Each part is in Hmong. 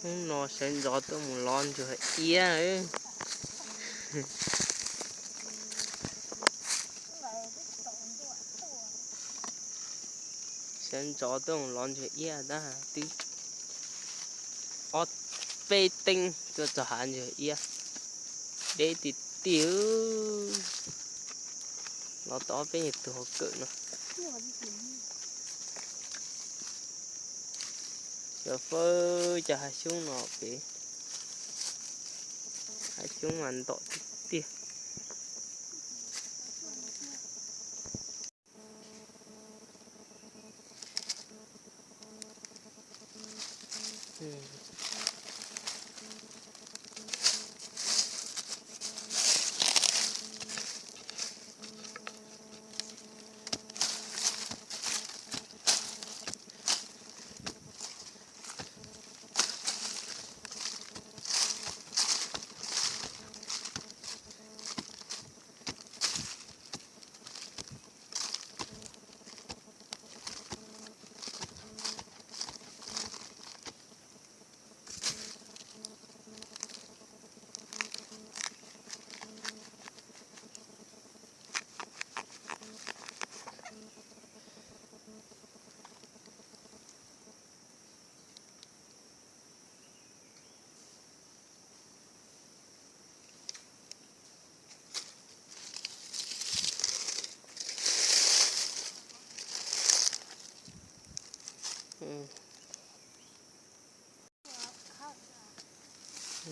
Hnub no sawv ntxov tuaj mus lov ntsuag iab. Sawv ntxov tuaj mus lov ntsuag iab tab twb ob peb teeb tuaj txog hav ntsuag iab, deb tiag tiag. Lov tau ob peb nyuag tus hauv kawm no. Xyov fawb cov hav xyoob no pem, hav xyoob mas ntom tiag tiag.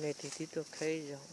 Nws tib tib tuaj khawb zog.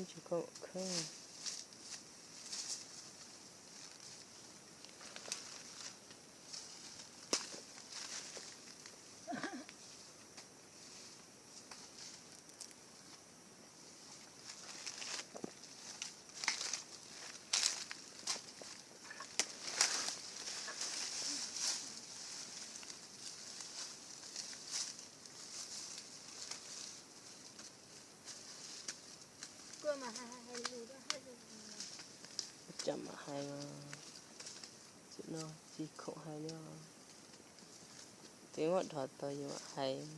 Tsis koj khawb. Tsis mam hais, tsis khoom hais li os. Twb muab dhos tau yus mam hais.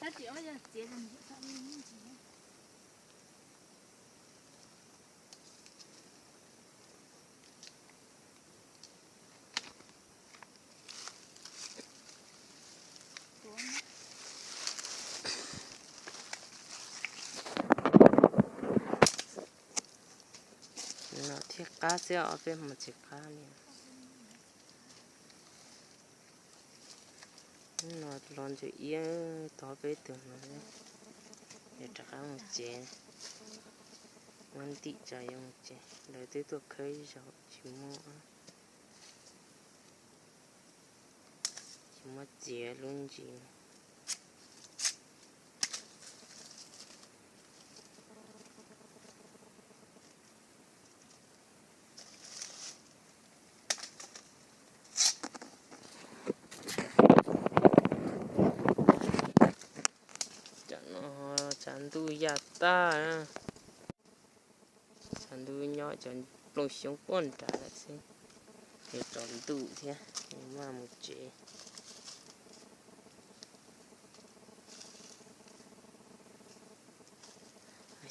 No thiaj qab xwb os, peb mus tsis qab li. No los ntsuas iab tod peb tug no, yuav rov qab mus tsev. Muab ntim tso yuav mus tsev, lawv twb tuaj khawb zaum tsis muaj, tsis muaj txiav lub ntsis. Tam no tshav ntuj yaj tag, tshav ntuj nyob cov nplooj xyoob puag nrad lawm xwb, yuav tsaus ntuj thiab, maj mus tsev.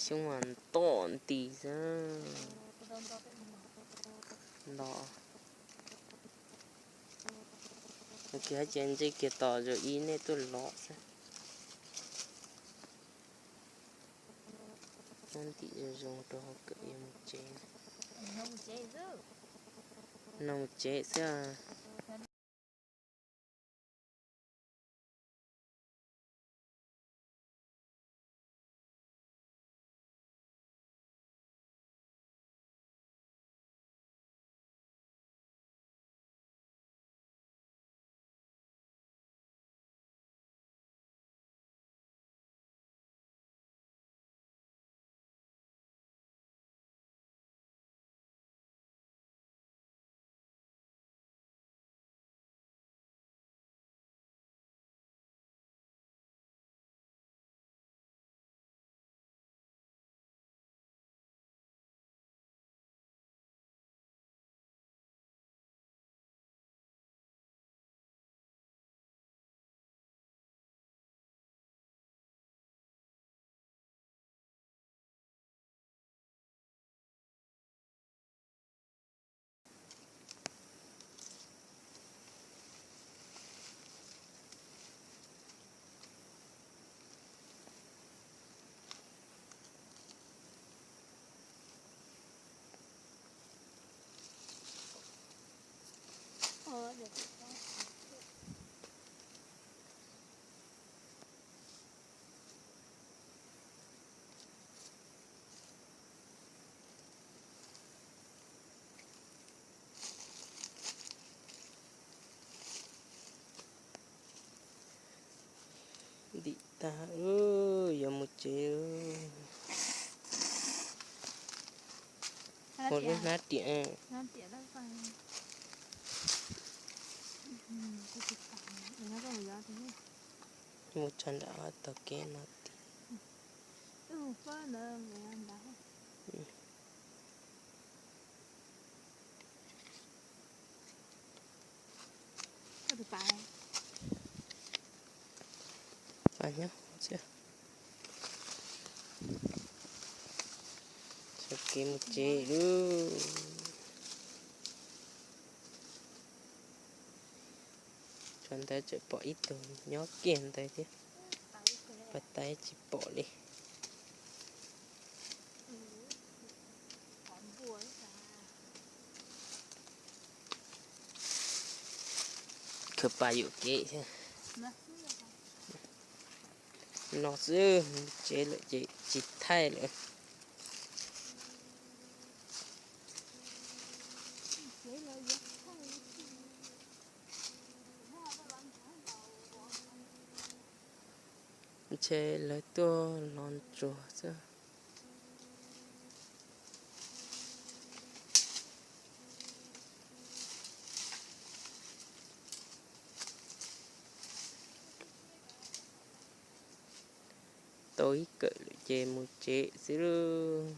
Xyoob mas nto nti xwb. Nto. Mus kiag ces ntsib kiag tos zaum ib nej tuaj los xwb. Muab ntim zoo zoo rau hauv kawm yuav mus tsev. No mus tsev xwb. Ntim tag, yuav mus tsev. Ua lub hnab riam. Mus tso nram tog kev no tim. Nyob tso kev mus tsev lawm. Tso ntawd tseem pom ib tug nyob kiag ntawd thiab. Pas tais tsis pom li. Khawb pas yuam kev thiab. No xwb, tsev lawm ces tsis thaij lawm. Ntshe lawv tuaj los ntsuag xwb. Tau ib kawm lawm ces mus tsev xwb lauj.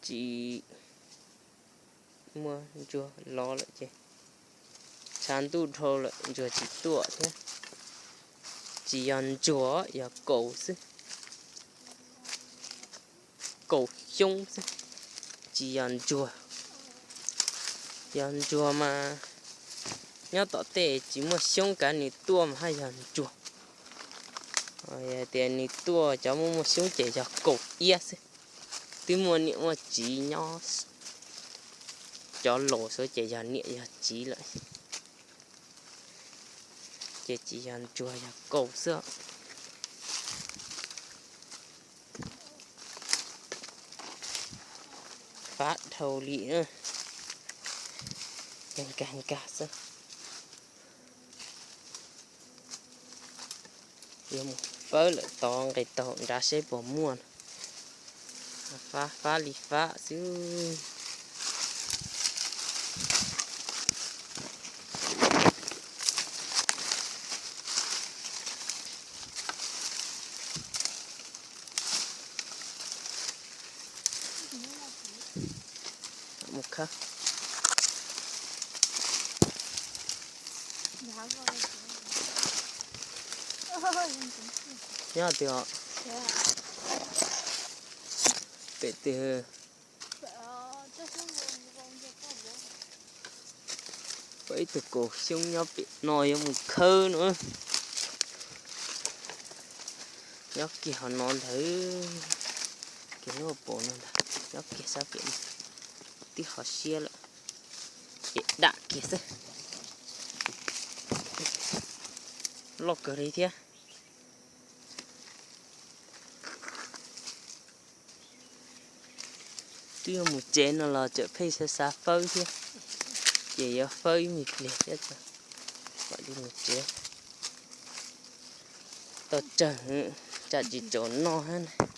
Tsis muaj ntsuag los lawm ces tsis Tsaus ntuj dhau lawm ntsuag tsis tuaj thiab. Tsis yog ntsuag, yog kaus xwb. Kaus xyoob xwb, tsis yog ntsuag. Yog ntsuag mas nyob tom tej tsis muaj xyoob kav nws tuaj mas haj yog ntsuag. Yog tias nws tuaj cov muaj muaj xyoob ces yog kaus iab xwb. Twb muaj niam muaj txiv nyob, cov laus xwb ces yog niam yog txiv lawm. Ces tsis yog ntsuag, yog kaus xwb. Fab dhau li, nkag nkag xwb. Yuav mus pawb lawm tod nqis taug nrad seb puas muaj. Fab fab li fab xwb. Mus khawb. Nyob twg os? Pem twg? Pom ib tug kaus xyoob nyob pem no yuav mus khawb no. Nyob kiag hov no ntag. Kiag lub hauv paus no ntag, nyob kiag sab pem no. Twb ho siab lawm, ces dam kiag xwb. Loj kawg li thiab. Twb yuav mus tsev no los tseem pheej xav xav fawb thiab, ces yuav fawb ib me pliag thiab tso, mam li mus tsev. Tau tsawg, tsam tsis tsaus noj thiab.